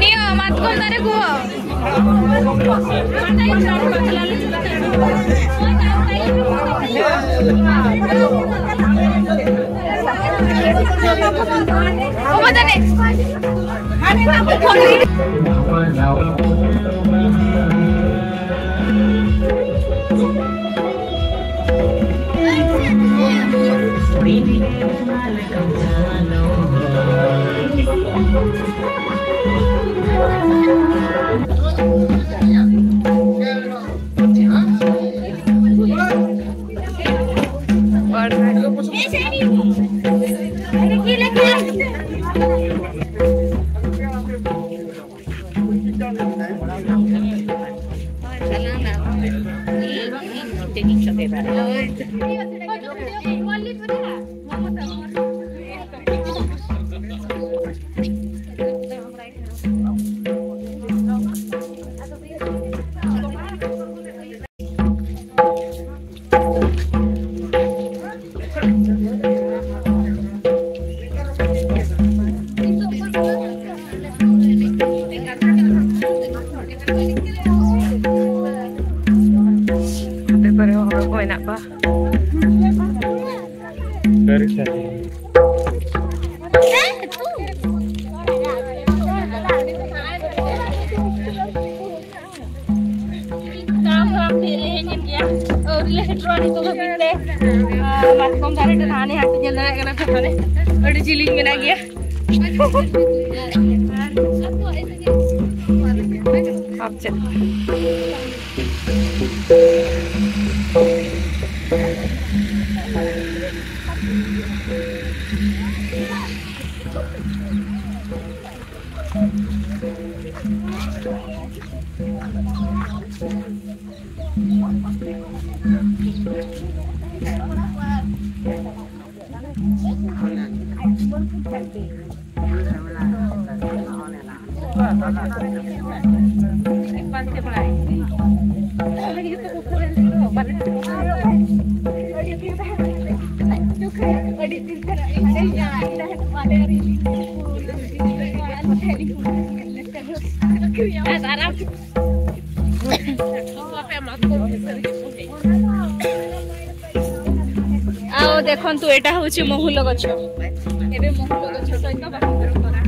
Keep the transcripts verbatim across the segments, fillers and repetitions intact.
ᱱᱤᱭᱟᱹ ᱢᱟᱛᱠᱚᱢ ᱫᱟᱨᱮ ᱠᱚ᱾ ᱱᱚᱛᱮ ᱠᱚᱨᱮ ᱦᱚᱸ ᱦᱚᱲ ᱠᱚ ᱢᱮᱱᱟᱜ ᱠᱚᱣᱟ᱾ ᱛᱟᱲᱟᱢ ᱛᱟᱲᱟᱢ ᱛᱮ ᱦᱮᱡ ᱮᱱ ᱜᱮᱭᱟ᱾ ᱟᱹᱣᱨᱤ ᱞᱮ ᱥᱮᱴᱮᱨᱚᱜᱼᱟ ᱱᱤᱛᱚᱜ ᱫᱷᱟᱹᱵᱤᱡ ᱛᱮ᱾ ᱟᱨ ᱢᱟᱛᱠᱚᱢ ᱫᱟᱨᱮ ᱴᱷᱮᱱ ᱦᱟᱱᱮ ᱦᱟᱸᱰᱮ ᱧᱮᱞ ᱫᱟᱲᱮᱭᱟᱜ ᱠᱟᱱᱟ ᱯᱮ, ᱦᱟᱱᱮ ᱟᱹᱰᱤ ᱡᱤᱞᱤᱧ ᱢᱮᱱᱟᱜ ᱜᱮᱭᱟ᱾ ᱟᱨ ᱟᱯ ᱪᱮᱫ? ଆଉ ଦେଖନ୍ତୁ, ଏଇଟା ହଉଛି ମହୁଲ ଗଛ। ଏବେ ମହୁଲ ଗଛ ସହିତ ବାହାଘର କରା।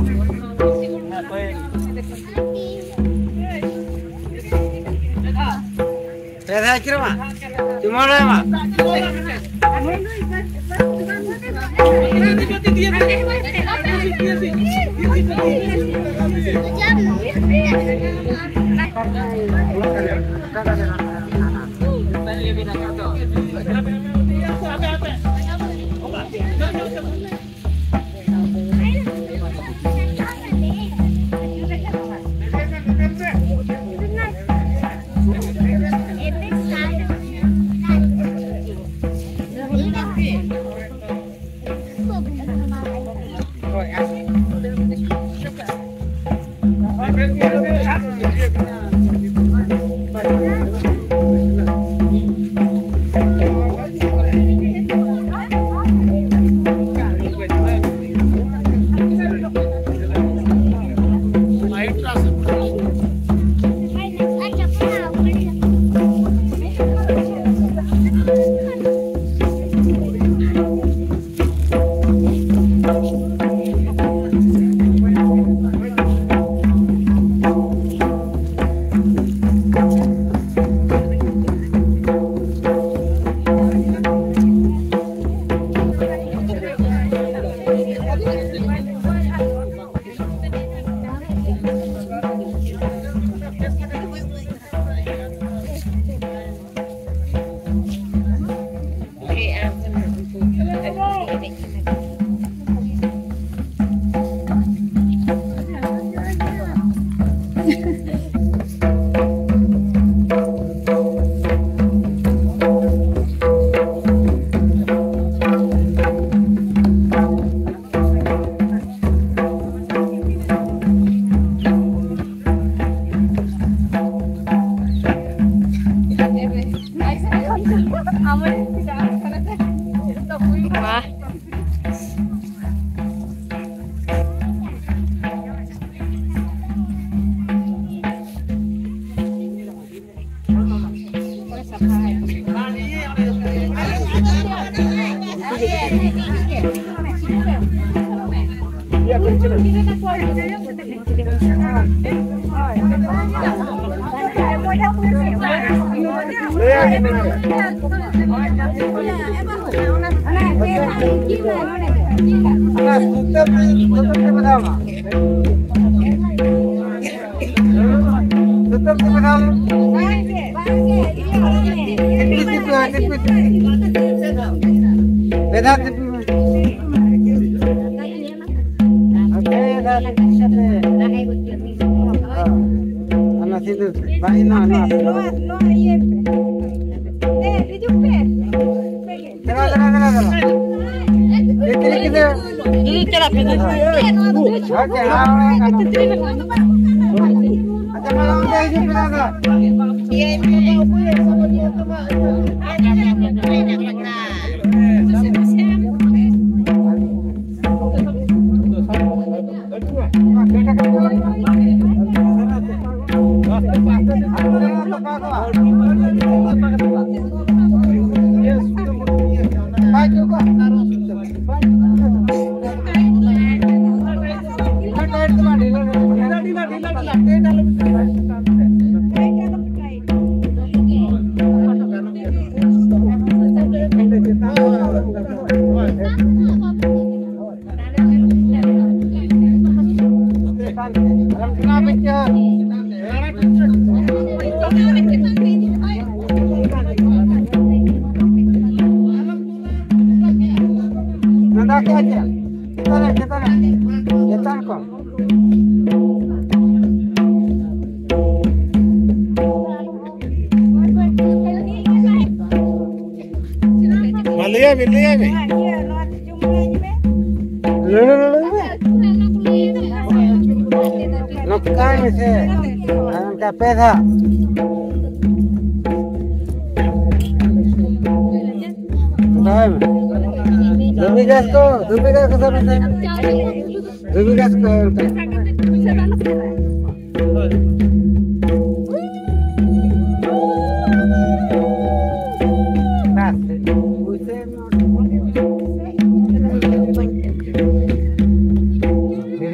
ᱡᱚᱛᱚ ᱠᱚ ᱵᱮᱱᱟᱣ ᱞᱮ᱾ ᱛᱤᱯᱤ ᱛᱤᱯᱤ ᱦᱚᱸ, ᱛᱤᱯᱤ ᱛᱤᱯᱤ᱾ ᱯᱮ ᱫᱷᱟᱣ ᱛᱤᱯᱤ ᱢᱮ᱾ ᱟᱨ ᱯᱮ ᱫᱷᱟᱣ ᱛᱤᱯᱤ ᱠᱟᱛᱮ᱾ ᱦᱮᱸ᱾ ᱚᱱᱟ ᱥᱤᱸᱫᱩᱨ ᱛᱮ᱾ ᱵᱟᱝ, ᱱᱚᱣᱟ, ᱱᱚᱣᱟ᱾ ᱱᱚᱣᱟ, ᱱᱚᱣᱟ ᱤᱭᱟᱹ ᱯᱮ᱾ ᱮ, ᱦᱤᱡᱩᱜ ᱯᱮ᱾ ᱫᱮᱞᱟ, ᱫᱮᱞᱟ, ᱫᱮᱞᱟ, ᱫᱮᱞᱟ᱾ ᱛᱤᱛᱨᱤ ᱜᱤᱫᱽᱨᱟᱹ᱾ ᱫᱤᱫᱤ ᱪᱟᱞᱟᱜ ᱯᱮ, ᱫᱤᱫᱤ᱾ ᱦᱳᱭ, ᱪᱮ, ᱦᱳᱭ, ᱦᱳᱭ᱾ ᱟᱪᱪᱷᱟ, ᱢᱟ, ᱚᱸᱰᱮ ᱦᱤᱡᱩᱜ ᱯᱮ, ᱫᱟᱫᱟ᱾ ᱱᱚᱰᱮ ᱪᱮᱫ ᱪᱮᱫ? ᱪᱮᱛᱟᱱ ᱨᱮ, ᱪᱮᱛᱟᱱ ᱨᱮ, ᱪᱮᱛᱟᱱ ᱠᱷᱚᱱ᱾ ᱢᱟ ᱞᱟᱹᱭᱟᱭ ᱢᱮ, ᱞᱟᱹᱭᱟᱭ ᱢᱮ᱾ ᱞᱟᱹᱭ ᱢᱮ, ᱞᱟᱹᱭ ᱢᱮ᱾ ᱱᱚᱝᱠᱟᱭ ᱢᱮᱥᱮ᱾ ᱟᱨ ᱚᱱᱠᱟ ᱯᱮ ᱫᱷᱟᱣ᱾ ᱫᱚᱦᱚᱭ ᱢᱮ᱾ ᱫᱷᱩᱵᱤ ᱜᱷᱟᱥ ᱠᱚ, ᱫᱷᱩᱵᱤ ᱜᱷᱟᱥ ᱠᱚ ᱥᱟᱵ ᱢᱮᱥᱮ᱾ ᱫᱷᱩᱵᱤ ᱜᱷᱟᱥ ᱠᱚ ᱚᱱᱠᱟ᱾ ᱵᱟᱥ᱾ ᱯᱩᱭᱥᱟᱹ ᱮᱢ᱾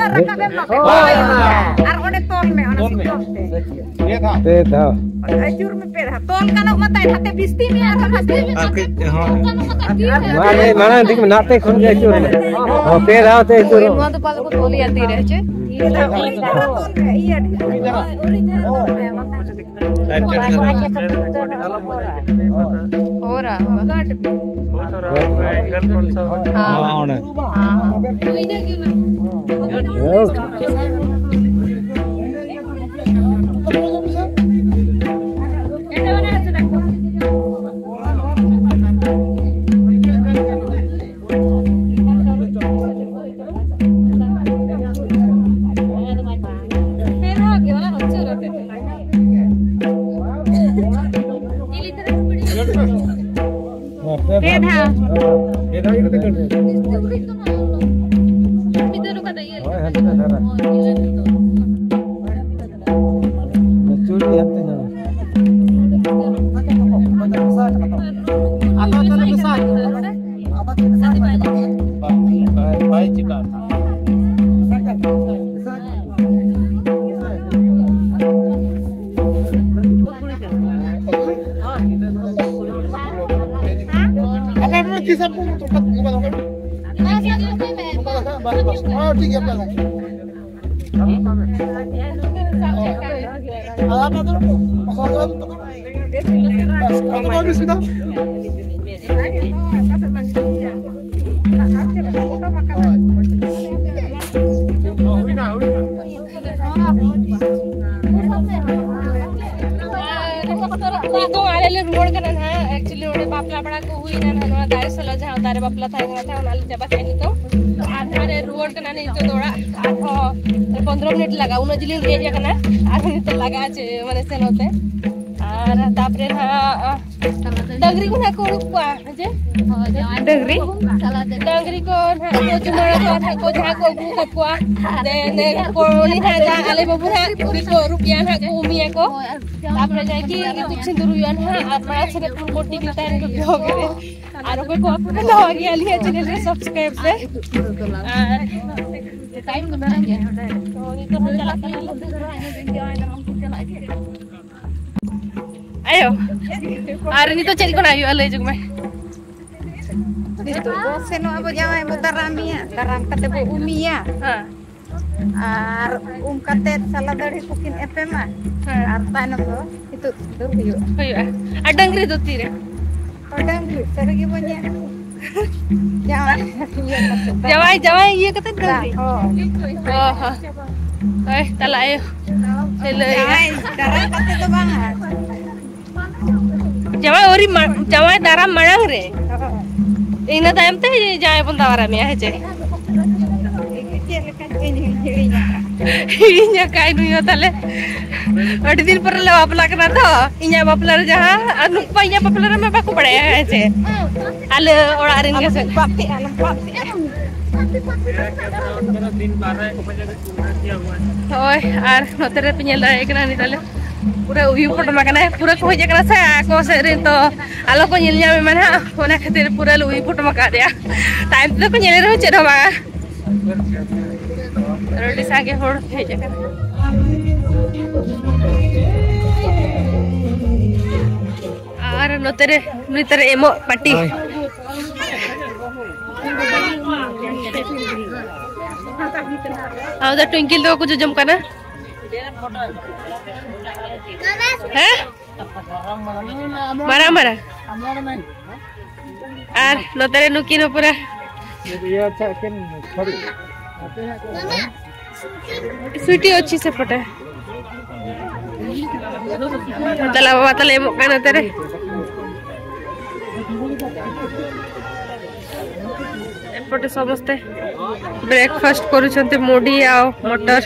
ᱟᱵᱟᱨ ᱨᱟᱠᱟᱵ ᱮᱢ ᱱᱚᱛᱮ᱾ ᱟᱨ ᱚᱸᱰᱮ ᱛᱚᱞ ᱢᱮ, ᱚᱱᱟ ᱥᱤᱛᱩᱝ ᱛᱮ᱾ ᱯᱮ ᱫᱷᱟᱣ᱾ ᱟᱹᱪᱩᱨ ᱢᱮ ᱯᱮ ᱫᱷᱟᱣ᱾ ᱛᱚᱞ ᱜᱟᱱᱚᱜ ᱢᱟ ᱛᱟᱭ, ᱱᱟᱛᱮ ᱵᱤᱥᱛᱤ ᱢᱮ ᱟᱨᱦᱚᱸ ᱱᱟᱛᱮ᱾ ᱟᱨ ᱠᱟᱹᱡ, ᱦᱳᱭ᱾ ᱢᱟᱲᱟᱝ ᱫᱤᱠ ᱢᱮ, ᱱᱟᱛᱮ ᱠᱷᱚᱱ ᱜᱮ ᱟᱹᱪᱩᱨ ᱢᱮ᱾ ᱦᱚᱸ, ᱯᱮ ᱫᱷᱟᱣ ᱛᱮ ᱟᱹᱪᱩᱨ ᱢᱮ᱾ ᱱᱚᱣᱟ ᱫᱚ ᱯᱟᱞᱮ ᱠᱚ ᱛᱚᱞᱮᱭᱟ ᱛᱤ ᱨᱮ, ᱦᱮᱸ ᱪᱮ? ᱤᱭᱟᱹ ᱫᱷᱟᱣ, ᱩᱨᱤᱡ ᱫᱷᱟᱣ ᱛᱚᱞ ᱢᱮ, ᱤᱭᱟᱹ ᱫᱷᱟᱣ᱾ ᱩᱨᱤᱡ ᱫᱷᱟᱣ ᱛᱚᱞ ᱢᱮ, ᱵᱟᱝᱠᱷᱟᱱ ᱦᱳᱨᱟ, ᱦᱳᱨᱟ᱾ ᱦᱳᱨᱟ, ᱦᱳᱨᱟ, ᱦᱳᱨᱟ᱾ ᱦᱮᱸ, ᱦᱮᱸ᱾ ᱦᱮᱸ, ᱦᱮᱸ᱾ ᱯᱮ ᱫᱷᱟᱣ᱾ ᱦᱳᱭ, ᱦᱟᱱᱛᱮ ᱫᱷᱟᱨᱟ᱾ ᱪᱩᱲᱤ ᱦᱟᱱᱛᱮ ᱧᱟᱢᱟ᱾ ᱵᱟᱭ, ᱵᱟᱭ ᱪᱤᱠᱟᱹᱜᱼᱟ᱾ ᱱᱤᱛᱚᱜ ᱟᱞᱮ ᱞᱮ ᱨᱩᱣᱟᱹᱲ ᱠᱟᱱᱟ ᱱᱟᱦᱟᱜ᱾ Actually, ᱚᱸᱰᱮ ᱵᱟᱯᱞᱟ ᱵᱟᱲᱟ ᱠᱚ ᱦᱩᱭᱱᱟ ᱱᱟᱦᱟᱜ, ᱱᱚᱣᱟ ᱫᱟᱨᱮ ᱥᱟᱞᱟ ᱡᱟᱦᱟᱸ ᱫᱟᱨᱮ ᱵᱟᱯᱞᱟ ᱛᱟᱦᱮᱸ ᱠᱟᱱᱟ, ᱚᱱᱟ ᱞᱮ ᱪᱟᱵᱟ ᱠᱮᱫ ᱱᱤᱛᱚᱜ᱾ ᱟᱨ ᱱᱟᱦᱟᱜ ᱞᱮ ᱨᱩᱣᱟᱹᱲ ᱠᱟᱱᱟ ᱱᱤᱛᱚᱜ ᱫᱚ ᱚᱲᱟᱜ᱾ ᱟᱨᱦᱚᱸ ᱯᱚᱱᱫᱽᱨᱚ ᱢᱤᱱᱤᱴ ᱞᱟᱜᱟᱜᱼᱟ, ᱩᱱᱟᱹᱜ ᱡᱤᱞᱤᱧ ᱫᱮᱡ ᱟᱠᱟᱱᱟ᱾ ᱟᱨᱦᱚᱸ ᱱᱤᱛᱚᱜ ᱞᱟᱜᱟᱜᱼᱟ ᱪᱮ, ᱢᱟᱱᱮ ᱥᱮᱱᱚᱜ ᱛᱮ᱾ ᱟᱨ ᱛᱟᱯᱚᱨᱮ ᱱᱟᱦᱟᱜ ᱰᱟᱹᱝᱨᱤ ᱠᱚ ᱱᱟᱦᱟᱜ ᱠᱚ ᱩᱰᱩᱠ ᱠᱚᱣᱟ᱾ ᱡᱮ? ᱦᱳᱭ, ᱡᱟᱶᱟᱭ ᱰᱟᱹᱝᱨᱤ? ᱰᱟᱹᱝᱨᱤ ᱠᱚ ᱱᱟᱦᱟᱜ ᱠᱚ ᱪᱩᱢᱟᱹᱲᱟ ᱠᱚᱣᱟ ᱱᱟᱦᱟᱜ ᱠᱚ, ᱡᱟᱦᱟᱸ ᱠᱚ ᱟᱹᱜᱩ ᱠᱟᱠᱚᱣᱟ᱾ ᱫᱮ, ᱱᱮ, ᱠᱚ, ᱩᱱᱤ ᱱᱟᱦᱟᱜ ᱡᱟᱦᱟᱸ ᱟᱞᱮ ᱵᱟᱹᱵᱩ ᱱᱟᱦᱟᱜ ᱩᱱᱤ ᱠᱚ ᱟᱹᱨᱩᱵᱮᱭᱟ ᱱᱟᱦᱟᱜ ᱠᱚ, ᱩᱢᱮᱭᱟ ᱠᱚ᱾ ᱦᱳᱭ, ᱟᱨ ᱛᱟᱯᱚᱨᱮ ᱡᱟᱦᱟᱸᱭ ᱜᱮ ᱤᱛᱩᱫ ᱥᱤᱸᱫᱩᱨ ᱦᱩᱭᱩᱜᱼᱟ ᱱᱟᱦᱟᱜ, ᱟᱨ ᱢᱟᱲᱟᱝ ᱥᱮᱫ ᱯᱷᱩᱞ ᱵᱚᱴᱤ ᱵᱤᱱ ᱛᱟᱦᱮᱱ ᱠᱚ ᱵᱤᱦᱚ ᱜᱮ᱾ ᱟᱨ ᱚᱠᱚᱭ ᱠᱚ ᱟᱯᱮ ᱯᱮ ᱱᱟᱣᱟ ᱜᱮᱭᱟ ᱟᱹᱞᱤᱧᱟᱜ channel ᱨᱮ, subscribe ᱯᱮ᱾ ᱟᱨ ᱛᱚ, ᱱᱤᱛᱚᱜ ᱦᱚᱸ ᱪᱟᱞᱟᱜ ᱠᱟᱱᱟ᱾ ᱟᱭᱳ, ᱟᱨ ᱱᱤᱛᱚᱜ ᱪᱮᱫ ᱠᱚ ᱦᱩᱭᱩᱜᱼᱟ, ᱞᱟᱹᱭ ᱡᱚᱝ ᱢᱮ᱾ ᱱᱤᱛᱚᱜ ᱫᱚ ᱥᱮᱱᱚᱜ ᱟᱵᱚ, ᱡᱟᱶᱟᱭ ᱵᱚ ᱫᱟᱨᱟᱢᱮᱭᱟ, ᱫᱟᱨᱟᱢ ᱠᱟᱛᱮ ᱵᱚ ᱩᱢᱮᱭᱟ᱾ ᱦᱮᱸ᱾ ᱟᱨ ᱩᱢ ᱠᱟᱛᱮ ᱥᱟᱞᱟ ᱫᱟᱹᱲᱦᱤ ᱠᱚᱠᱤᱱ ᱮᱯᱮᱢᱟ᱾ ᱦᱮᱸ᱾ ᱟᱨ ᱛᱟᱭᱱᱚᱢ ᱫᱚ ᱱᱤᱛᱚᱜ ᱫᱚ ᱦᱩᱭᱩᱜᱼᱟ᱾ ᱦᱩᱭᱩᱜᱼᱟ᱾ ᱟᱨ ᱰᱟᱹᱝᱨᱤ ᱫᱚ ᱛᱤᱨᱮ? ᱦᱳᱭ, ᱰᱟᱹᱝᱨᱤ ᱥᱟᱹᱨᱤ ᱜᱮᱵᱚ ᱧᱮᱞ᱾ ᱡᱟᱶᱟᱭ ᱤᱭᱟᱹ ᱠᱟᱛᱮ ᱫᱚ᱾ ᱡᱟᱶᱟᱭ, ᱡᱟᱶᱟᱭ ᱤᱭᱟᱹ ᱠᱟᱛᱮ ᱫᱚ᱾ ᱦᱳᱭ᱾ ᱚ ᱦᱚᱸ᱾ ᱦᱳᱭ, ᱛᱟᱞᱟ ᱟᱭᱳ᱾ ᱪᱮᱫ ᱞᱟᱹᱭ? ᱡᱟᱶᱟᱭ ᱫᱟᱨᱟᱢ ᱠᱟᱛᱮ ᱫᱚ ᱵᱟᱝᱟ᱾ ᱡᱟᱶᱟᱭ ᱟᱹᱣᱨᱤ ᱢᱟ-, ᱡᱟᱶᱟᱭ ᱫᱟᱨᱟᱢ ᱢᱟᱲᱟᱝ ᱨᱮ᱾ ᱦᱳᱭ᱾ ᱤᱱᱟᱹ ᱛᱟᱭᱚᱢ ᱛᱮ ᱡᱟᱶᱟᱭ ᱵᱚᱱ ᱫᱟᱨᱟᱢᱮᱭᱟ, ᱦᱮᱸ ᱪᱮ? ᱪᱮᱫ ᱞᱮᱠᱟ ᱪᱚᱧ ᱦᱤᱲᱤᱧ ᱟᱠᱟᱫ᱾ ᱦᱤᱲᱤᱧ ᱟᱠᱟᱫ ᱱᱩᱭ ᱦᱚᱸ ᱛᱟᱦᱞᱮ᱾ ᱟᱹᱰᱤ ᱫᱤᱱ ᱯᱚᱨᱮ ᱞᱮ ᱵᱟᱯᱞᱟ ᱠᱟᱱᱟ ᱛᱚ᱾ ᱤᱧᱟᱜ ᱵᱟᱯᱞᱟ ᱨᱮ ᱡᱟᱦᱟᱸ, ᱟᱨ ᱱᱩᱠᱩ ᱢᱟ ᱤᱧᱟᱜ ᱵᱟᱯᱞᱟ ᱨᱮᱢᱟ ᱵᱟᱠᱚ ᱵᱟᱲᱟᱭᱟ, ᱦᱮᱸ ᱪᱮ? ᱟᱞᱮ ᱚᱲᱟᱜ ᱨᱮᱱ ᱜᱮ ᱥᱮ᱾ ᱦᱳᱭ, ᱟᱨ ᱱᱚᱛᱮ ᱨᱮ ᱯᱮ ᱧᱮᱞ ᱫᱟᱲᱮᱭᱟᱜ ᱠᱟᱱᱟ, ᱱᱤᱛ ᱟᱞᱮ ᱯᱩᱨᱟᱹ ᱩᱭᱩ ᱯᱚᱴᱚᱢ ᱟᱠᱟᱱᱟᱭ, ᱯᱩᱨᱟᱹ ᱠᱚ ᱦᱮᱡ ᱟᱠᱟᱱᱟ ᱥᱮ ᱟᱠᱚ ᱥᱮᱫ ᱨᱮᱱ, ᱛᱚ ᱟᱞᱚ ᱠᱚ ᱧᱮᱞ ᱧᱟᱢ ᱢᱟ ᱱᱟᱦᱟᱜ, ᱚᱱᱟ ᱠᱷᱟᱹᱛᱤᱨ ᱯᱩᱨᱟᱹ ᱞᱮ ᱩᱭᱩ ᱯᱚᱴᱚᱢ ᱟᱠᱟᱫᱮᱭᱟ᱾ ᱛᱟᱭᱚᱢ ᱛᱮᱫᱚ ᱠᱚ ᱧᱮᱞᱮ ᱨᱮᱦᱚᱸ ᱪᱮᱫ ᱦᱚᱸ ᱵᱟᱝᱟ᱾ ᱟᱹᱰᱤ ᱥᱟᱸᱜᱮ ᱦᱚᱲ ᱦᱮᱡ ᱟᱠᱟᱱᱟ᱾ ᱟᱨ ᱱᱚᱛᱮ ᱨᱮ ᱱᱩᱭ ᱛᱟᱨᱮ ᱮᱢᱚᱜ ᱯᱟᱴᱤ᱾ ᱦᱳᱭ᱾ ᱟᱫᱚ ᱴᱩᱝᱠᱤᱞ ᱫᱚ ᱠᱚ ᱡᱚᱡᱚᱢ ᱠᱟᱱᱟ᱾ ᱦᱮᱸ? ᱢᱟᱨᱟᱝ ᱢᱟᱨᱟᱝ᱾ ᱟᱨ ᱱᱚᱛᱮ ᱨᱮ ᱱᱩᱠᱤᱱ ᱦᱚᱸ ᱯᱩᱨᱟᱹ ᱥᱩᱴᱤ ᱚᱪᱷᱤ ᱥᱮ ᱯᱷᱚᱴᱟ᱾ ᱛᱟᱦᱞᱮ ᱵᱟᱵᱟ ᱛᱟᱦᱞᱮ ᱮᱢᱚᱜ ᱠᱟᱱᱟ ᱱᱚᱛᱮ ᱨᱮ᱾ ଏପଟେ ସମସ୍ତେ ବ୍ରେକଫାଷ୍ଟ କରୁଛନ୍ତି, ମୁଢ଼ି ଆଉ ମଟର।